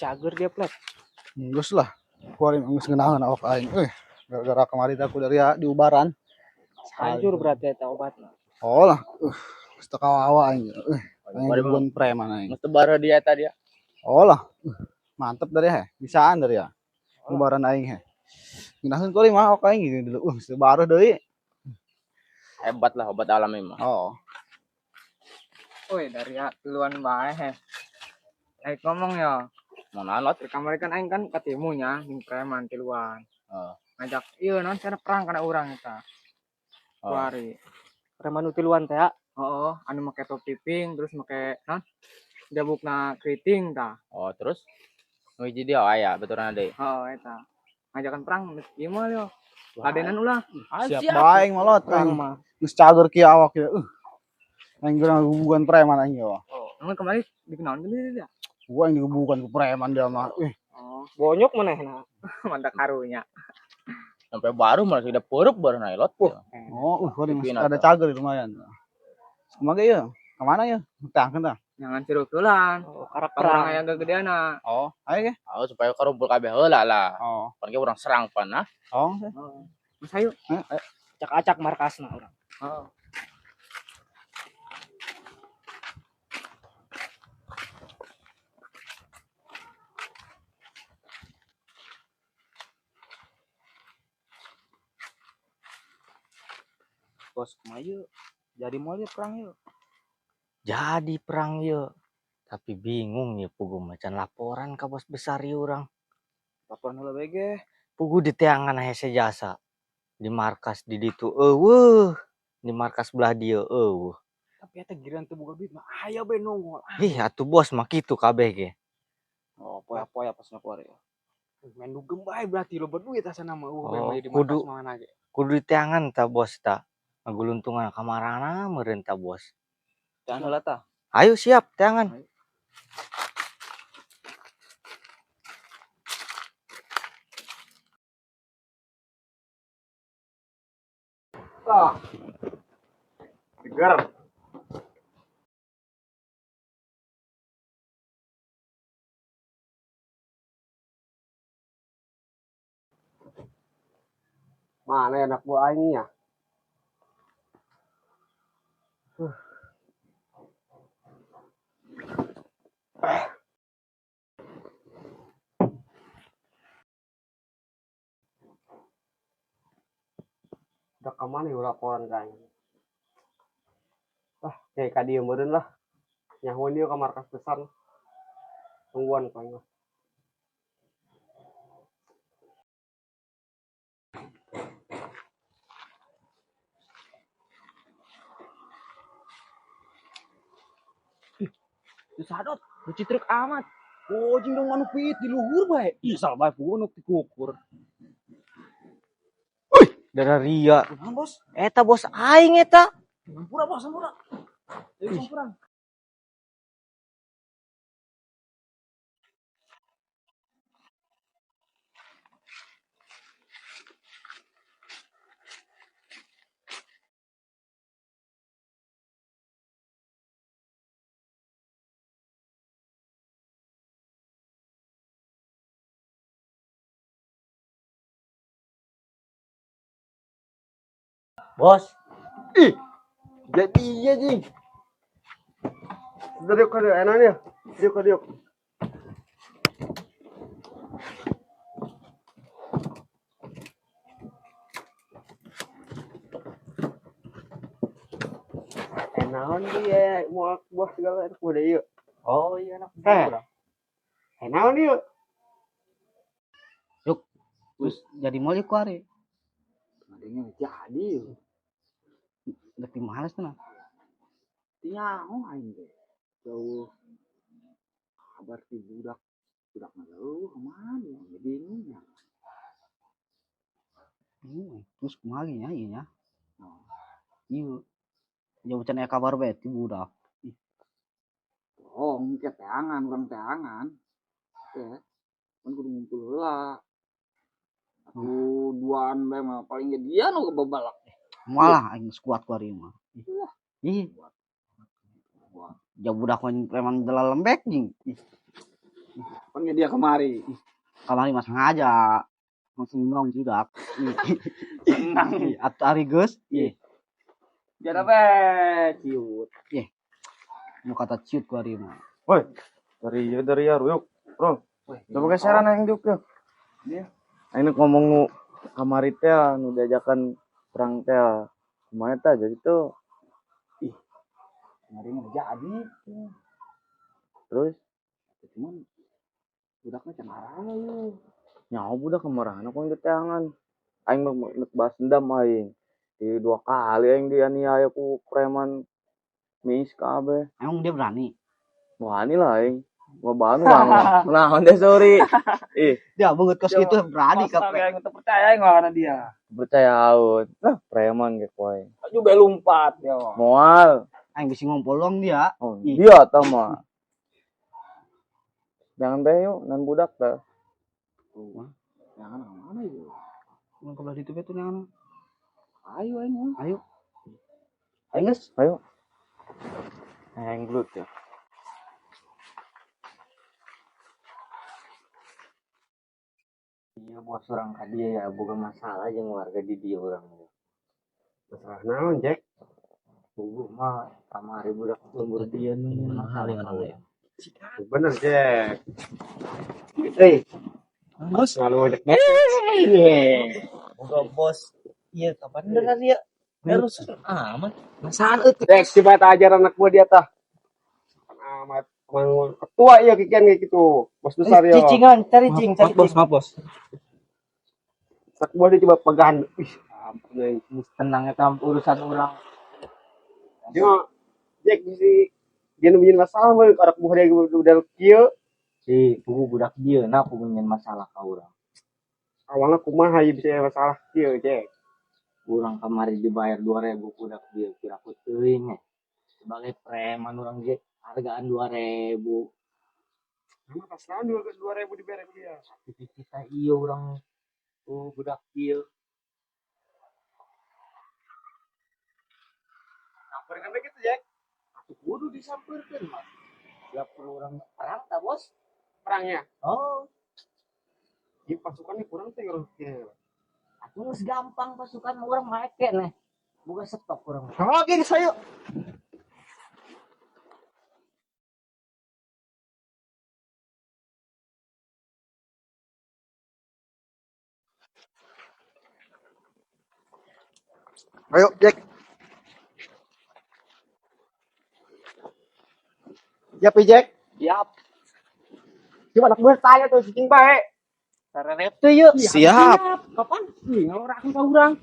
Cager dia plet. Geus lah. Kuari geus ngeunaheun awak aing euy. Gara-gara kamari teh aku dari diubaran. Hancur berarti eta obatna. Oh lah. Geus teu kawawa aing. Aing dibuan preman aing. Geus teu bareuh dia eta dia. Oh lah. Mantep dari he. Bisaan dari ya. Ubaran aing he. Ngeunaheun kuari mah awak aing gitu dulu. Geus teu bareuh deui. Hebat lah obat alam ini mah. Oh. Oi, dari duluan bae he. Aing ngomong ya. Mau naon lot? Kamari kan aing kan katimunya jeung preman tiluan. Heeh. Ngajak ieu naon cenah perang kana urang eta. Oh. Kuari. Preman nu tiluan teh ya. Heeh, anu make topi pink terus make naon? Jabukna keriting tah. Oh, terus nu hiji dia aya baturan deui. Heeh, eta. Ngajakan perang ieu mah yo. Ladenan ulah. Siap bae aing mah lot. Perang mah. Geus cager kieu awak ieu. Aing geura ngagubugan preman aing ieu. Oh, namun kemarin dikenalan deui dia. Gua yang digebukan ku preman dia mah. Oh, bonyok manehna. Mantap karunya. Sampai baru malah sudah puruk baru naik lot. Oh, gua Pipin ada atau? cager lumayan. Kumaha ieu? Kemana ya? Tangkeun tah. Jangan sirutulan. Oh, karak Perang perang. aya gegedeana. Oh, ayo ge. Oh, supaya karumpul kabeh heula lah. Oh. Pan ge urang serang pan nah. Oh. Heeh. Mas ayo. Ayo. Acak-acak markasna urang. Heeh. Bos, kumaha ieu? Jadi moal ieu perang ieu. Jadi perang ieu. Tapi bingung ya pugu macan laporan ka bos besar ieu urang. Laporan heula bae ge. Pugu di teangan hese jasa. Di markas di ditu eueuh. Di markas belah dieu eueuh. Tapi eta giliran teu boga duit mah aya bae nongol. Ih, atuh bos mah kitu kabeh ge. Oh, poya-poya pas na kuari. Main dugem bae berarti loba duit asana mah. Oh, Bae di kudu. markas mana ge. Kudu di teangan ta bos ta. Ngaguluntungan kamarana meureun ta bos. Teangan heula tah. Ayo siap teangan. Ayo. Tah. Seger. Mana anak buah aing ya? Udah kemana ya laporan kayaknya? Ah, kayak kadi meureun lah. Nyahoan ieu ka markas besar. Tungguan kayaknya. Itu sadot, lu citruk amat. Oh, jing dong anu piit di luhur bae. Ih, salah bae pugu nu dikukur. Wih, darah ria. Kumaha, Bos? Eta bos aing eta. Hampura, Bos, hampura. Ayo hampura. Bos. Ih, jadi iya, Jing. Dari kode enak ya. Diuk, diuk. Enaon dia mau buah segala enak udah yuk. Oh iya anak buah. Enaon dia. Yuk. Terus jadi mau yuk kuari. Adanya jadi yuk. Udah di mana sih, nah? Nyaho aing ge. Jauh kabar ti budak. Budak mah jauh kemana? Ya bingung ya. Bingung. Terus kumaha ge nya ieu nya? Oh. Ieu. Jauh can aya kabar bae ti budak. Ih. Oh, engke teangan, urang teangan. Oke. Kan kudu ngumpul heula. Atuh duaan bae mah paling ge dia nu kebebalak. Malah aing geus kuat ku ari mah. Wah. Ih. Wah. Jauh budak mah preman dela lembek jeung. Ih. Panggil dia kemari. Kamari mah sengaja. Langsung nong budak. Tenang. Atuh ari geus. Ih, Jangan apa ciut. mau kata ciut ku ari mah. Woi, dari ya ruyuk, bro. Coba geseran aing diuk ya. Iya. Aing ngomong nu kamari teh nu diajakan perang teh. Kumaha tah jadi tuh. Kemarin nggak jadi. Terus Cuman budaknya can araya lu. nyaho budak kemarahan aku yang diteangan. Aing mah nek balas dendam aing. Di dua kali aing dianiaya ku preman miis kabeh. Emang dia berani? Wani lah aing. Wah banu lah. Naon deh sorry. Ih, Dia banget kos gitu berani Masa kape. aing teu percaya aing karena dia. percaya aun. Lah preman ge koe. Juga lompat dia. mah. Moal. Aing bisa ngompolong dia. Oh, Ih. dia tah mah. Jangan teh yuk, nan budak tah. Jangan mana yuk. Mun ke belah ditu be tuh nyangan. Ayo aing mah. Ayo. Ayo geus. Ayo. Aing gelut ya. Iya bos orang ka dia ya boga masalah jeung warga di dieu urang. Masalah naon, Jack? Puguh mah kamari budak lembur dia nu Mahal yang ya. Bener, Jack. Eh, Bos, ngalu Jack. Boga bos. Iya kapan bener dia? Terus amat. Masaan euy. Jack, coba tak ajar anak gua dia tah. Amat emang ketua iya kikian kayak gitu. Bos besar ya. Cicingan, cari cing, cari maaf bos, cing. maaf bos. Anak gua dia coba pegahan. Ih, ampun aing. Tenang eta urusan urang. Dia Jack bisa dia nemuin masalah mah anak buah dia udah kieu. Si puguh budak dia nah puguh nyen masalah ka urang. Awalnya kumaha ieu bisa masalah kieu, Jack. Urang kamari dibayar 2000 budak dia kira ku teuing eh. Sebagai preman urang ge hargaan 2000. Sama pas naon juga 2000 dibere ku dia. Kita iya urang oh budak dia. Samperin sampai gitu, Jack. Atuh kudu disampeurkeun mah. Gak perlu orang perang tak bos? Perangnya. Oh, Ieu pasukannya kurang teh harusnya. atuh geus gampang pasukan mah urang make nih. Boga stok urang. Oke, geus ayo. Ayo, Jack. Siap, ya, Jack? Siap. Coba anak gue tanya tuh cicing bae. Sararep teu yeuh. Siap. Kapan? Ih, ngalorakeun ka urang.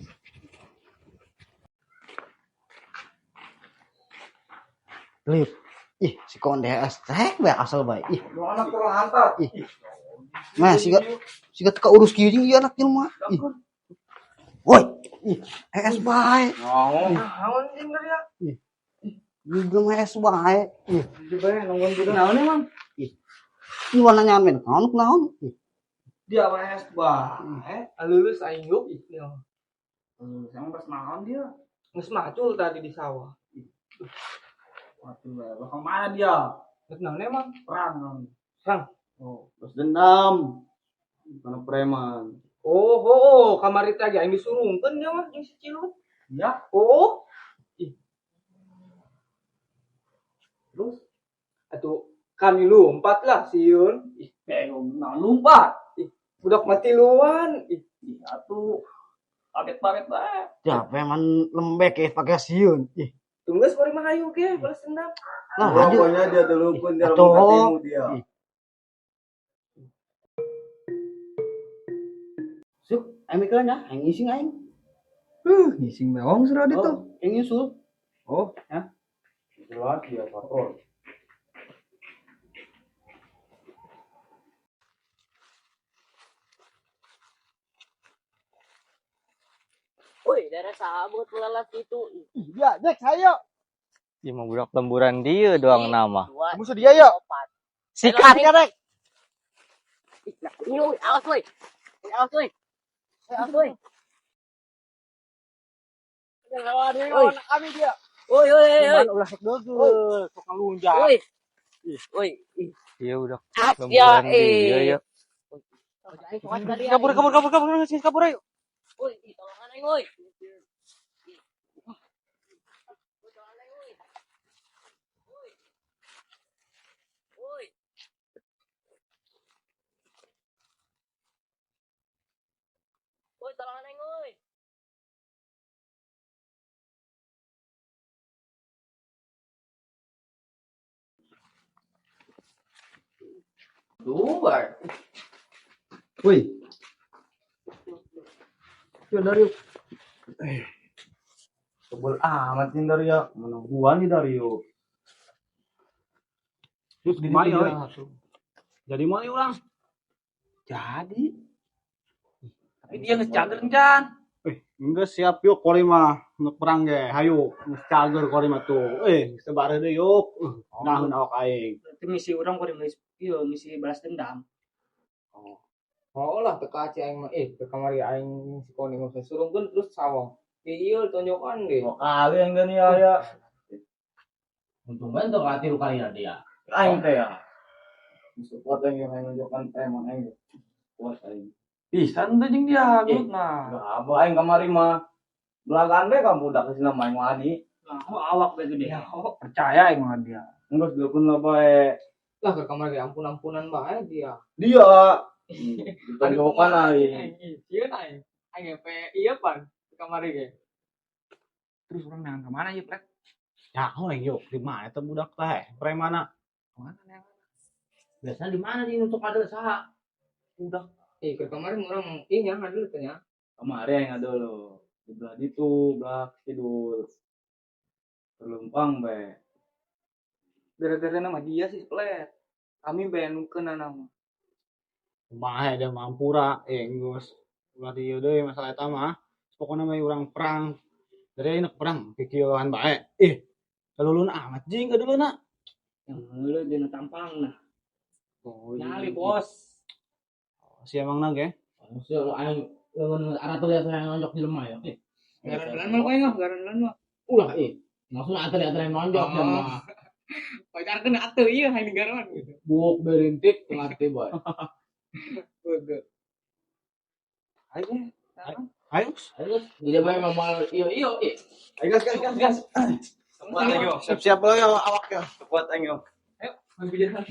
Lip. Ih, si konde es teh bae asal bae. Ih, Anak terlantar. ih. Nah, siga siga teu kaurus kieu jeung ieu anak jelema. Ih. Woi, ih, es bae. Naon jeung dia? Juga mah es bae. Ih, Naon emang? ih warna nyaman naon naon. Ih, Dia mah es bae. Lulus aing yuk. Emang pas naon dia? Geus macul tadi di sawah. Waduh, bakal mana dia? Geus naon emang? Perang. Perang. Oh, Terus dendam. Karena preman. Oh, oh, oh, kamari teh aing disurungkeun dia mah jeung si Cilut. ya. Oh, ih, Terus atuh kami lompat lah sieun. Ih, bego nah lompat. ih, budak mati luan. Ih, Ih, atuh kaget banget bae. Ya, preman lembek ya pakai sieun. Ih, tunggu bari mah hayu ge balas dendam. nah lanjut. Pokoknya dia dulu pun dia Atuh. hatimu dia. Ih. Suk, aing mikiran ya, aing ngising aing. Ngising meong sudah Oh, aing nyusul. Oh, ya. Jelas dia kotor. Woi, daerah sabut lelas itu. Iya, Jack, ayo. Ieu mah budak lemburan dia doang nama. Dua, Musuh dia yuk. empat. Sikat. Ya, Rek. Ini, woi, awas woi. Woi, awas woi. Woi, awas woi. Lawan dia, lawan kami dia. Woi, woi, woi. Ulah sok deugel, sok ngalunjak. Woi. Woi, ih. Iya udah. Asia Lemburan dia eh. ya. Kabur kabur kabur kabur kabur ayo. Woi, ih, tolongan aing woi. Woi, tolongan aing woi. Woi. Woi. Woi, tolongan aing woi. Dua. Woi. Yo Dario. Sebel amat nih Dario. Mana gua nih Dario. Terus gimana oi? Jadi mau ulang. Jadi. Tapi dia geus cager encan. Enggak siap yuk kori mah untuk perang ge. Hayu, geus cager kori mah tuh. Eh, sebar deui yuk. Nah, awak aing. Itu misi orang kok misi iya misi balas dendam. Oh lah teka aci aing mah eh ke kamari aing si koni ngomong surungkeun terus sawang. Iya tonjokan deh. Dua kali yang gani ya. Untung banget tuh katilu kali ya dia. Aing teh ya. Kuat aing yang nunjukkan preman aing. Kuat aing. Pisan tuh jeung dia Eh. nah. Enggak apa aing kamari mah. Belakaan bae kamu udah kesini sama aing wani. Nah, awak bae gede. Percaya aing mah dia. Enggak dukun lah bae. Lah ke kamar ge ampun-ampunan bae dia. Dia. Ditonjokan aing. Iya aing. Aing pe iya pan ke kamar ge. Terus orang neangan kemana ya, Pret? Ya, aing yuk di mana eta budak teh? Premana? Kemana neangan? Biasanya di mana di untuk ada saha? Udah. Eh ke kamar orang ih nya ngadu teh nya. Kemari aing ada lo. Di belah itu, belah kidul. Terlumpang bae. Gara-gara nama dia sih Plet. Kami bae nu keuna nama. Kumaha dia mampura eh geus. Ulah dieu deui masalah eta mah. Pokona mah urang perang. Dari ayeuna perang kikieuan bae. Ih, kalulun amat jing kaduluna. Yang heula dina tampang nah. Oh, Nyali bos. Si emang ge. Maksudnya aing leungeun arah tuh lihat yang nonjok di lemah ya. Eh, Garandelan mah aing mah, garandelan mah. ulah eh. Maksudnya atuh lihat yang nonjok ya mah. Pacar kena atuh iya aing garandelan gitu. Buuk berintik ngerti boy. Beugeut. Ayo. Ayo. Terus dia bae mah iyo iyo eh. Ayo gas gas gas gas. Kuat aing yo. Siap-siap lo ya awak ya. Kuat aing yo. Ayo, jalan.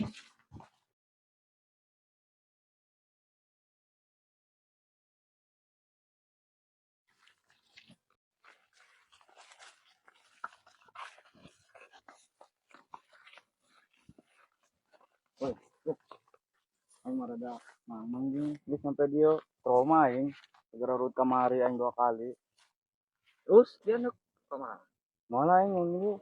Aing mah rada mamang jeung geus sampai dia trauma aing. Segera urut kamari aing dua kali. Terus dia nuk kemana? Moal aing ngomong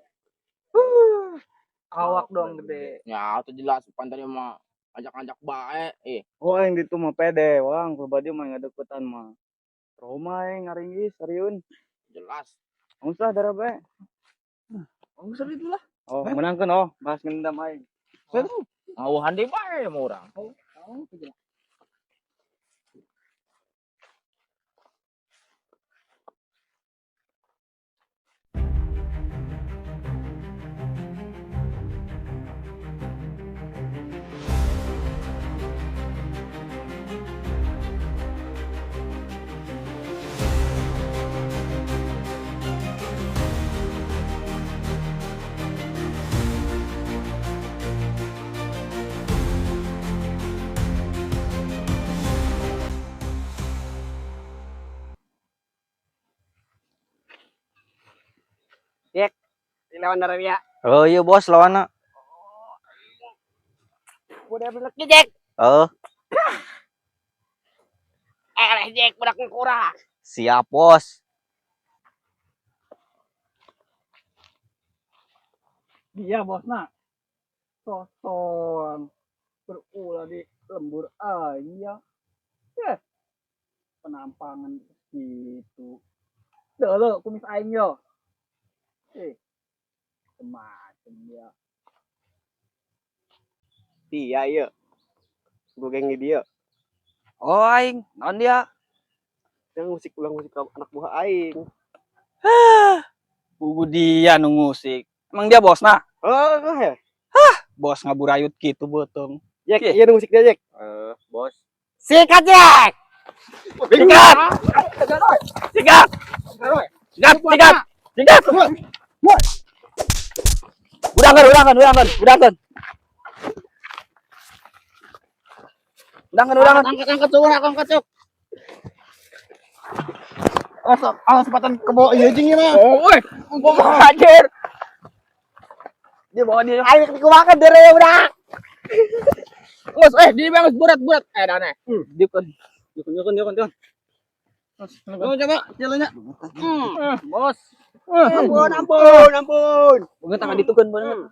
Awak dong gede. Ya, itu jelas pan tadi mah ajak-ajak bae eh. Oh aing ditu mah pede, wang pribadi mah ngadeukeutan mah. Trauma aing ngaringgis seriun. Jelas. Usah darah bae. Usah itu lah. Oh, menangkeun oh, bahas ngendam aing. Ngawuhan deui bae mah urang. Lawan Arabia. Oh iya bos lawan. Udah bener Jack. Oh, Eh, Jack budak kurang. siap bos. Dia bosna. Sosoan berulah di lembur aing ya. Eh, penampangan gitu. Dulu kumis aing yo. Eh, macem dia. Iya iya. Gue gengnya dia. Oh aing, naon dia? Yang musik ulang musik anak buah aing. Buku dia nu ngusik. Emang dia bosna? Oh, ya. Bos ngaburayut kitu beuteung. Jack, iya musik dia, Jack. Eh, bos. Sikat, Jack. Sikat! Sikat! Sikat, sikat! Sikat! Udangkan, udangkan, udangkan, udangkan. Udangkan, udangkan. Angkat angkat sok, angkat sok. Alas, alas sepatan kebo ieu jeung ieu mah. Oh, woi, gua hajar. Dia bawa dia. Ayo dikumakan dere udah. Bos, eh di bang berat berat. Eh, dane. Diukun. Diukun, diukun, diukun, diukun. Oh, coba jalannya. Bos. Ampun, ampun, ampun. Bukan tangan ditukeun banget.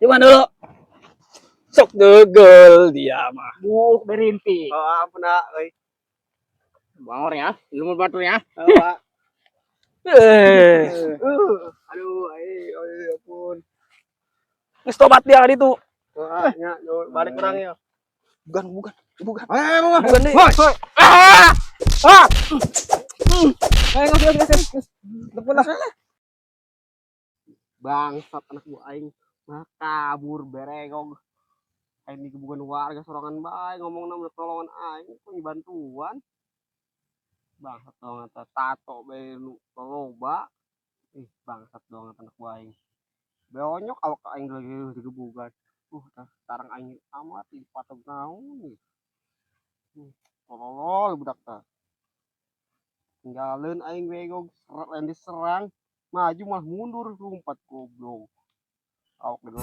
Coba dulu. Sok degel dia mah. Buk berinti. Oh, ampun, ah, euy. Bangor ya, lumur batu ya. Oh, Pak. Eh, Aduh, ai, oi, ampun. geus tobat dia itu. Oh, ah, nya, yo, balik urang ya. Bukan, bukan, bukan. Eh, mah. Bukan deh. Ah! Ah! Ayo, ngas, ngas, ngas, ngas. Telepon lah. Bangsat anak buah aing mah kabur beregog. Aing digebukan warga sorangan bae ngomongna mun tolongan aing kok bantuan. Bangsat dong eta tato bae nu loba. Ih, bangsat dong anak buah aing. Beonyok awak aing lagi digebukan. Tarang aing amat di patok naon nih. Tolol budak tah. Tinggalin aing begog, lain diserang, maju malah mundur, lompat goblok. Awak gitu.